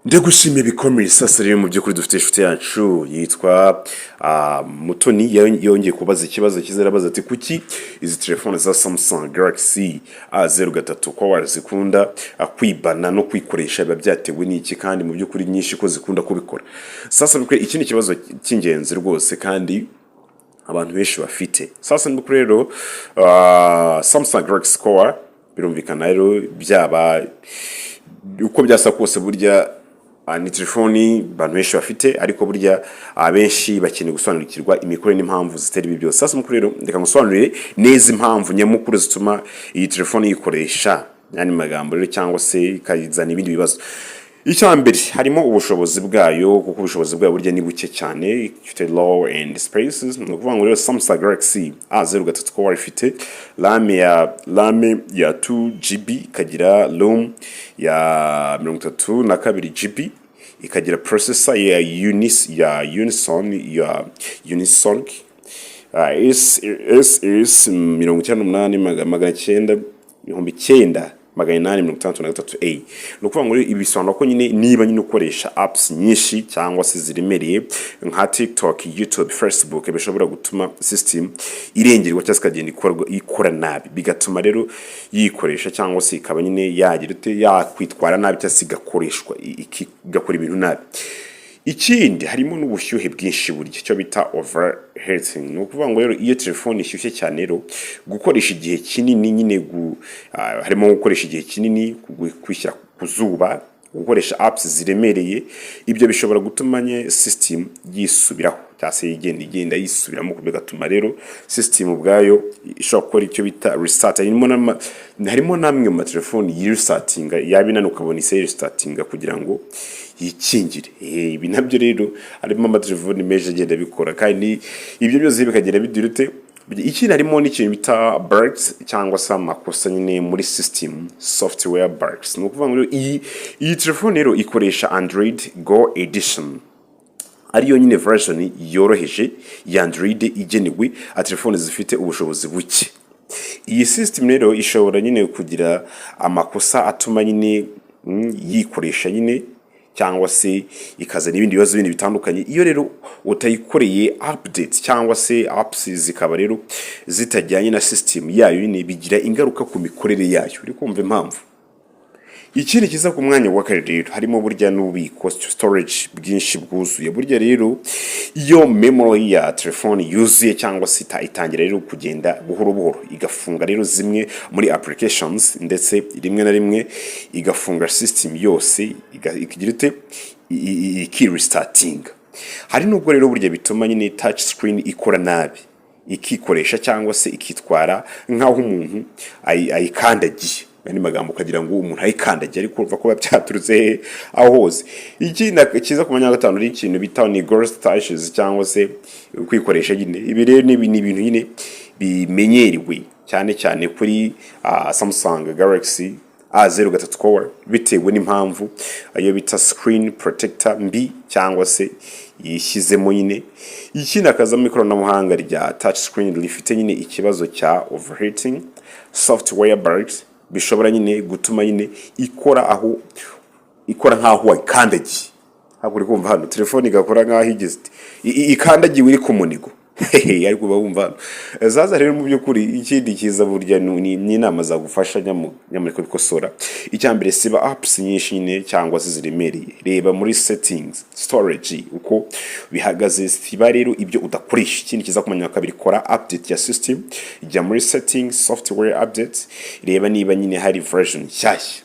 Ndagushimiye bikomeye. Sasa rero, mu by'ukuri dufite inshuti yacu yitwa Mutoni, yongeye kubaza ikibazo cyiza. Arabaza ati: "Kuki izi telefone za Samsung Galaxy A03 ko zikunda kwibana no kwikoresha? Biba byatewe n'iki kandi mu by'ukuri nyinshi ko zikunda kubikora?" Sasa iki ni ikibazo cy'ingenzi rwose kandi abantu benshi bafite. Sasa ni rero Samsung Galaxy Core, birumvikana rero, byaba uko byasa kose, burya ni telefoni abantu benshi bafite, ariko burya abenshi bakeneye gusobanukirwa imikorere n'impamvu zitera ibi byose. Sasa mukuru rero, reka ngusobanurire neza impamvu nyamukuru zituma iyi telefoni yikoresha, yandi magambo rero, cyangwa se ikazana ibindi bibazo. Icya mbere harimo ubushobozi bwayo, kuko ubushobozi bwayo burya ni buke cyane, ifite low end specs. Ni ukuvuga ngo rero Samsung Galaxy A03 Core ifite RAM ya 2 GB, ikagira ROM ya 32 GB, ikagira processor ya Unisoc SS 98 900 9863 A. Ni ukuvuga ngo ibi bisobanura ko nyine niba nyine ukoresha apps nyinshi cyangwa se ziremereye nka TikTok, YouTube, Facebook, bishobora gutuma system irengerwa cyangwa se ikagenda ikora nabi, bigatuma rero yikoresha cyangwa se ikaba nyine yagira ute, yakwitwara nabi cyangwa se igakoreshwa igakora ibintu nabi. Ikindi harimo n'ubushyuhe bwinshi burya, icyo bita overheating. Ni ukuvuga ngo rero iyo telefone ishyushye cyane rero, gukoresha igihe kinini nyine harimo gukoresha igihe kinini, kwishyira ku zuba, gukoresha apps ziremereye, ibyo bishobora gutuma nye system yisubiraho cyangwa se igenda yisubiramo, bigatuma rero system ubwayo ishobora gukora icyo bita restart. Harimo n'amwe mu matelefoni yirestartinga, yaba inaniwe ukabona ise yirestartinga kugira ngo yikingire. Ibi nabyo rero harimo amatelefoni menshi agenda abikora, kandi ibyo byose bikagenda bigira ute. Ikindi harimo n'ikintu bita bugs cyangwa se amakosa nyine muri system, software bugs. Ni ukuvuga ngo rero iyi telefone rero ikoresha Android Go Edition, ariyo nyine version yoroheje ya Android igenewe telefone zifite ubushobozi buke. Iyi system rero ishobora nyine kugira amakosa atuma nyine yikoresha nyine cyangwa se ikazana ibindi bibazo bindi bitandukanye. Iyo rero utayikoreye update cyangwa se apps zikaba rero zitajyanye na system yayo nyine, bigira ingaruka ku mikorere yayo. Uri kumva impamvu? Ikindi kiza ku mwanya wa kane rero harimo burya n'ububiko, storage bwinshi bwuzuye. Burya rero iyo memory ya telefone yuzuye cyangwa se itangira rero kugenda buhoro buhoro igafunga rero zimwe muri applications, ndetse rimwe na rimwe igafunga system yose, ikagira ite, ikirestartinga. Hari nubwo rero burya bituma nyine touch screen ikora nabi, ikikoresha cyangwa se ikitwara nk'aho umuntu ayikandagiye. Andi magambo, ukagira ngo umuntu ayikandagiye, ariko urumva ko biba byaturutse he aho hose. Ikindi kiza ku mwanya wa gatanu ni ikintu bita ni ghost touches cyangwa se kwikoresha nyine. Ibi rero ni ibintu nyine bimenyerewe cyane cyane kuri Samsung Galaxy A03 Core, bitewe n'impamvu iyo bita screen protector mbi cyangwa se yishyizemo nyine. Ikindi hakazamo ikoranabuhanga rya touch screen rifite nyine ikibazo cya overheating, software bugs, bishobora nyine gutuma nyine ikora aho ikora nk'aho wayikandagiye. Ntabwo uri kumva hano? Telefone igakora nk'aho igeze ikandagiwe, iri ku munigo. Hehe, ariko uba wumva hano. Zaza rero mu by'ukuri ikindi kiza burya ni inama zagufasha nyamuneka kubikosora. Icya mbere, siba apps nyinshi nyine cyangwa se ziremereye. Reba muri settings, storage uko bihagaze, siba rero ibyo udakoresha. Ikindi kiza kumenya wa kabiri, kora update ya system. Jya muri settings, software update, reba niba nyine hari version nshyashya.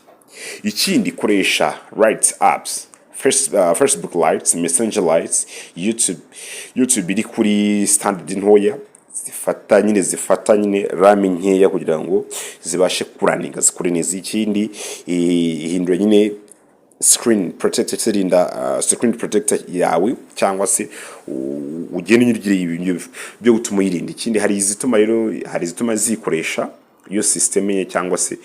Ikindi, koresha light apps. First, Facebook Lite, Messenger Lite, YouTube iri kuri standard ntoya, zifata nyine RAM nkeya kugira ngo zibashe kurunninga, zikore neza. Ikindi, ihindura nyine screen protector, irinda screen protector yawe, cyangwa se ugenda unyurira ibintu byo gutuma uyirinda. Ikindi, hari izituma zikoresha iyo system ye cyangwa se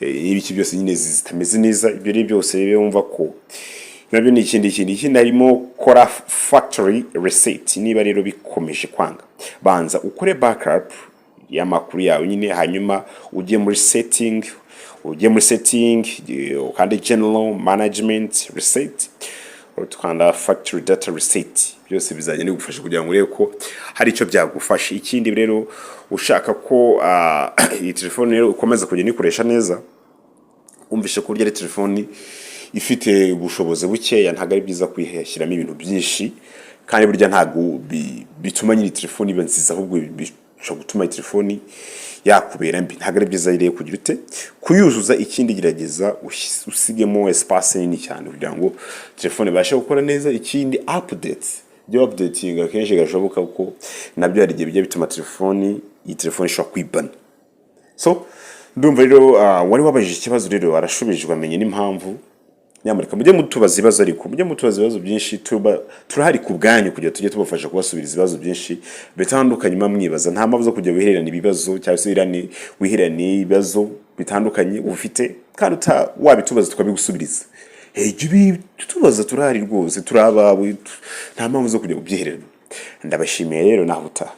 n'ibiki byose nyine zitameze neza. Ibyo rero byose rero wumva ko nabyo ni ikindi kintu. Ikindi harimo kora factory reset. Niba rero bikomeje kwanga, banza ukore backup y'amakuru yawe nyine, hanyuma ujye muri setting, ukande general, management, reset. Ukanda factory data reset, byose bizagenda bigufasha kugira ngo urebe ko hari icyo byagufasha. Ikindi rero, ushaka ko iyi telefone rero ukomeza kugenda uyikoresha neza, wumvishe ko burya ari telefoni ifite ubushobozi bukeya, ntabwo ari byiza kuyishyiramo ibintu byinshi. Kandi burya ntabwo bituma nyiri telefoni iba nziza, ahubwo bishobora gutuma iyi telefoni yakubera mbi. Ntabwo ari byiza rero kugira ute kuyuzuza. Ikindi, gerageza usigemo espace nini cyane kugira ngo telefone ibashe gukora neza. Ikindi, update, jya updatinga kenshi gashoboka, kuko nabyo hari igihe bijya bituma telefoni, iyi telefone ishobora kwibana. So ndumva rero wari wabajije ikibazo rero arashubijwe, amenye n'impamvu. Nyamuneka mujye mutubaza ibibazo, ariko mujye mutubaza ibibazo byinshi. Tuba turahari ku bwanyu kugira tujye tubafasha kubasubiriza ibibazo byinshi bitandukanye muba mwibaza. Nta mpamvu zo kujya wihererana ibibazo cyangwa se wihererane ibibazo bitandukanye ufite kandi wabitubaza tukabigusubiriza. Hey, jya ubitubaza, turahari rwose, turi abawe, nta mpamvu zo kujya kubyihererana. Ndabashimiye rero, naho utaha.